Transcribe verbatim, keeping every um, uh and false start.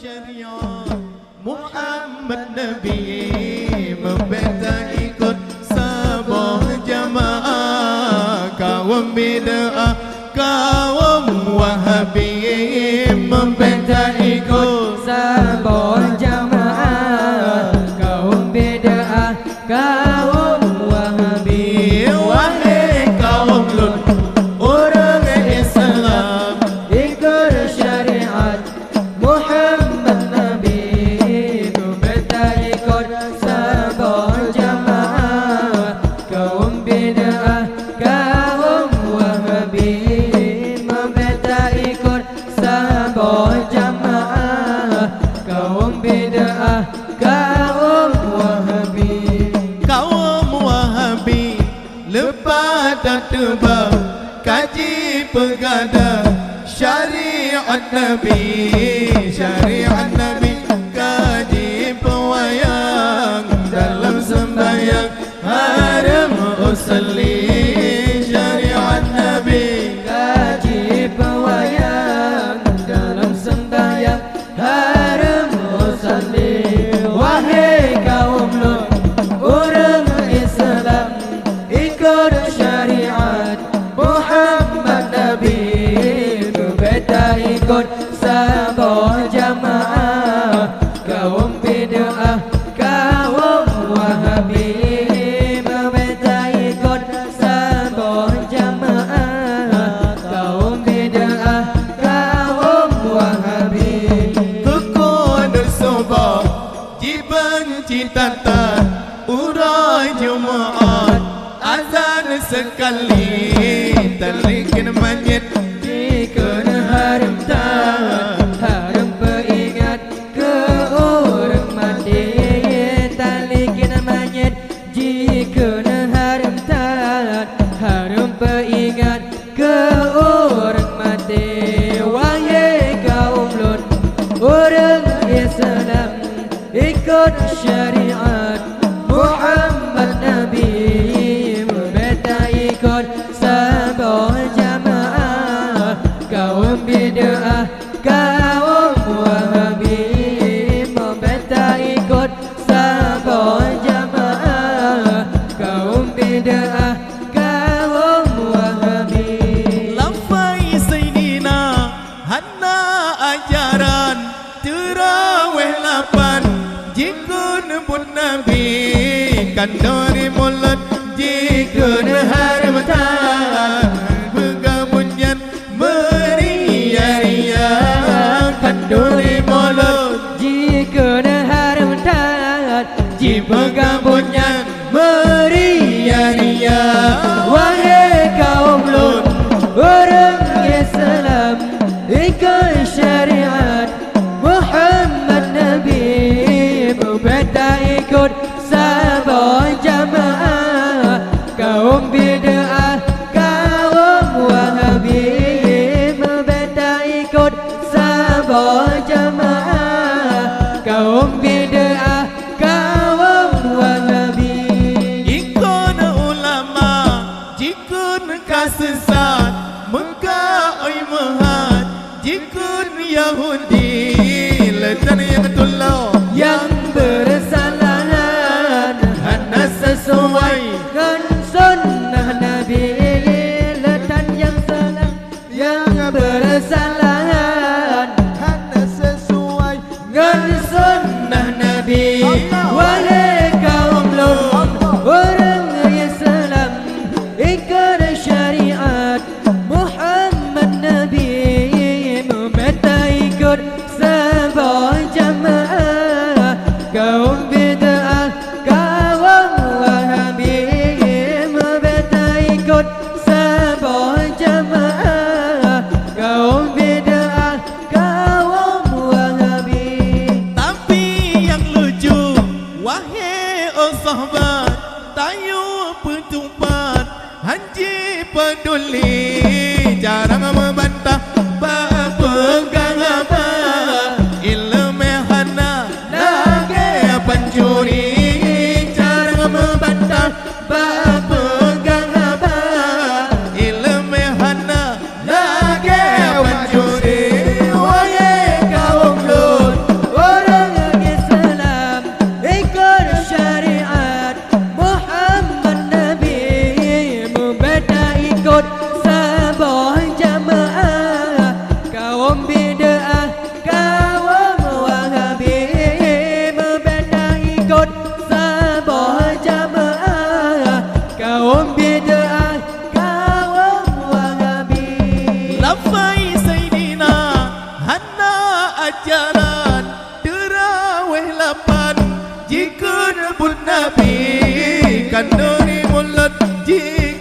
Syariat Muhammad Nabi meubeda ikot saboh jamaah. Kaum bid'ah, kaum Wahabi meubeda ikot saboh jamaah. Kaum bid'ah, kaum Wahabi. Wahai kaum lôn, ureuëng Islam, ikot syariat Muhammad Nabi, meubeda ikot saboh jamaah. Kaum bid'ah, kaum Wahabi, meubeda ikot saboh jamaah. Kaum bid'ah, kaum Wahabi. Kaum Wahabi leupah tateuba, ka jipeugadang syariat Nabi, syariat Nabi ka jipeuwayang dalam seumbahyang, hareuem usalli, syariat Nabi ka jipeuwayang dalam seumbahyang, hareuem usalli. Wahai kaum lôn, ureuëng Islam, ikot syariat Muhammad Nabi, meubeda ikot saboh jamaah. Kaum bid'ah, kaum Wahabi, meubeda ikot saboh jamaah. Kaum bid'ah, kaum Wahabi. Keukeuneueng suboh jibanci that-that, uroe Jumaat azan seukali, talikén manyét jikheun hareuem that, hareuem peuingat keu ureuëng maté. Talikén manyét jikheun hareuem that, hareuem peuingat keu ureuëng maté. Wahai kaum lôn, ureuëng Islam, ikot syariat Muhammad Nabi, meubeda ikot saboh jamaah. Kaum bid'ah, kaum Wahabi, meubeda ikot saboh jamaah. Kaum bid'ah, kaum Wahabi. Lafai Saidina hana ajaran, teurawéh lapan jikheun buet Nabi, khanduri mulod jikheun hareuem that, peugah buet nyan meuria-ria, khanduri mulod jikheun hareuem that, jipeugah buet nyan meuria-ria. Wahai kaum lôn, ureuëng Islam, ikot syariat Muhammad Nabi, meubeda ikot saboh jamaah. Kaum bid'ah, kaum Wahabi, meubeda ikot saboh jamaah. Kaum bid'ah, kaum Wahabi. Ikon ulama jikheun ka seusat, meuka oi meuhat jikheun Yahudi, leutan nyang tulông nyang beureusalahan, hana seusuai ngon sunnah Nabi, leutan nyang salah nyang beureusalahan, hana seusuai ngon sunnah Nabi. Wahai kaum lôn, ureuëng Islam, ikot syariat Muhammad Nabi, meubeda ikot saboh jamaah. Kaum bid'ah, kaum Wahabi, meubeda ikot saboh jamaah. Kaum bid'ah, kaum Wahabi. Jikheun buet Nabi, kanduri mulod jih.